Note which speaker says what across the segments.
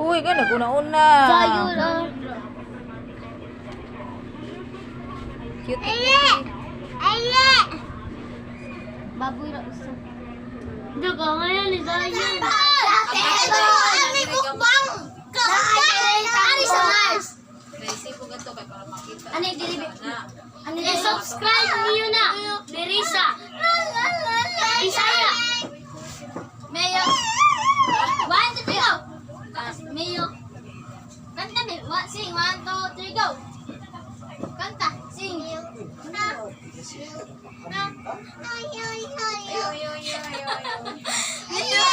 Speaker 1: Uy, gana una-una.
Speaker 2: Sayo lang.
Speaker 1: Cute.
Speaker 2: Ele! Baboy ra usa. Dugo ngayon ni Zion. Ami mukbang. Ari sa Mars.
Speaker 1: Naisipo ganito kay para makita.
Speaker 2: Ano yung dili?
Speaker 1: Na.
Speaker 2: Ano i-subscribe niyo na. Nerisa. Isaya. Mayo. One, two, three, go. Mayo. Kanta mi. One, sing. One, two, three, go. Kanta. Sing. Na. Na. Ay, ay, ay,
Speaker 1: Ay, ay, ay, ay, ay.
Speaker 2: Mayo.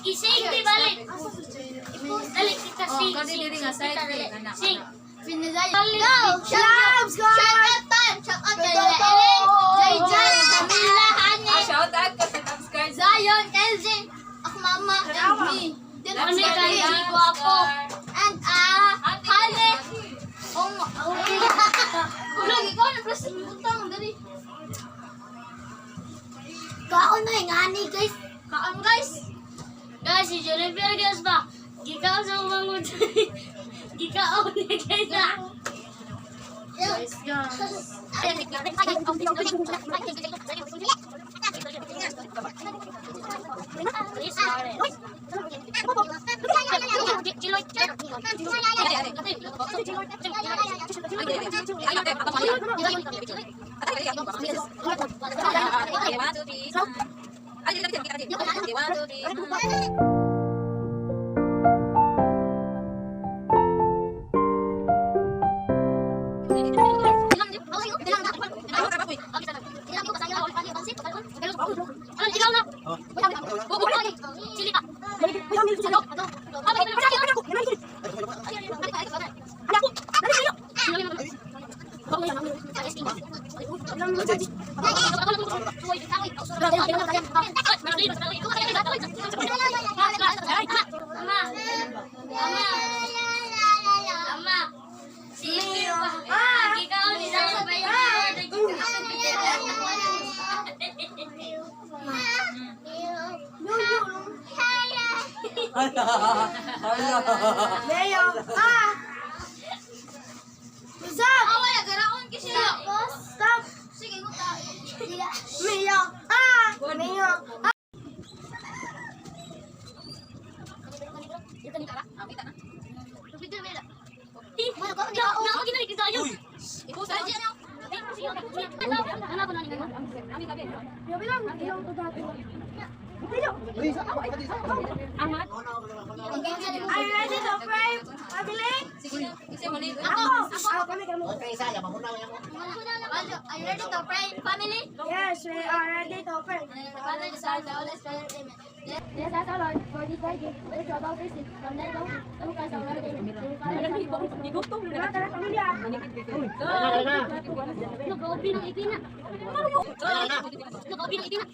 Speaker 2: Ising, di balik. Dali kita
Speaker 1: Oh,
Speaker 2: sing.
Speaker 1: kani
Speaker 2: Sing,
Speaker 1: diri nga
Speaker 2: sing,
Speaker 1: side
Speaker 2: kita,
Speaker 1: diri,
Speaker 2: dali.
Speaker 1: anak,
Speaker 2: Sing.
Speaker 1: anak.
Speaker 2: Go! Shout out! Shout out time! Shout out kay Ellen, Jay Jay, Camila, Hane,
Speaker 1: Ah, shout out ka sa Tapscar.
Speaker 2: Zion, Elzin, ako mama, and me. Then
Speaker 1: Ano
Speaker 2: kay Guapo. And Hane. Oh, okay. Ulag, ikaw na plus butang dali. Kaon na yung ani, guys. Kaon, guys.
Speaker 3: Guys, si Jennifer guys ba? Gikaon sa umangod. Gikaon ni guys ah.
Speaker 2: Guys, guys.
Speaker 1: One, two, three. Ay, one, two, three.
Speaker 3: Ama. Ama. Ama. Si Gikaon ni sa
Speaker 4: Leo, ah! What's up?
Speaker 2: Ah, wala, garaon kasi.
Speaker 4: Stop!
Speaker 2: Sige, guta.
Speaker 4: Leo, ah! Leo, ah! Are you ready to pray, family?
Speaker 2: Ako, ako.
Speaker 4: Ah, kami, kami.
Speaker 2: Are you ready to pray, family?
Speaker 4: Yes, we are ready to pray.
Speaker 2: In the Father, the Son, the Holy Spirit, amen.
Speaker 3: Yes, ask our Lord for this thy gift, which you about receive from thy bounty, through Christ our Lord. Amen.
Speaker 4: Tara, tara, pamilya.
Speaker 3: Nag-open ang ipina. Nag-open ang ipina.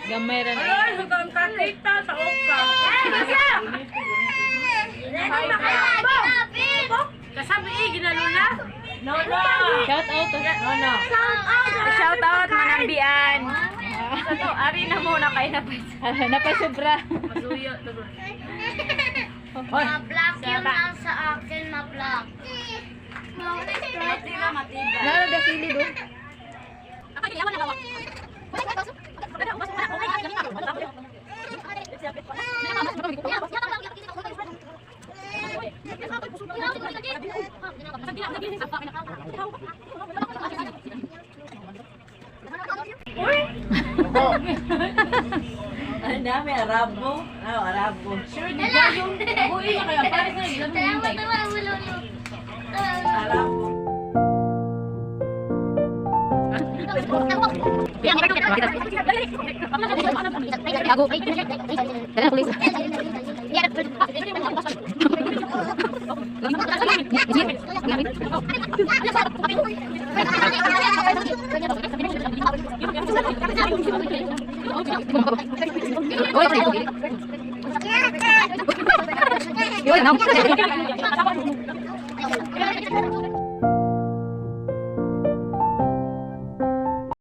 Speaker 1: Gamay ra na.
Speaker 4: Ay, hanggang kakita sa oka. Kasabi eh, ginalula. No, no.
Speaker 1: Shout out to
Speaker 4: No, no.
Speaker 1: Shout out Manambian.
Speaker 4: Sa to, ari na muna kayo na
Speaker 1: Napasubra.
Speaker 4: Masuyo.
Speaker 3: Ma-block yun ang sa akin, ma-block.
Speaker 1: Naro da kili do.
Speaker 4: Ang dami, Arabo. Ah, Arabo. Sure, di ba yung... Uy, kaya pares na
Speaker 3: Tawa, tawa, ulo, ulo.
Speaker 4: Arabo.
Speaker 1: Oy,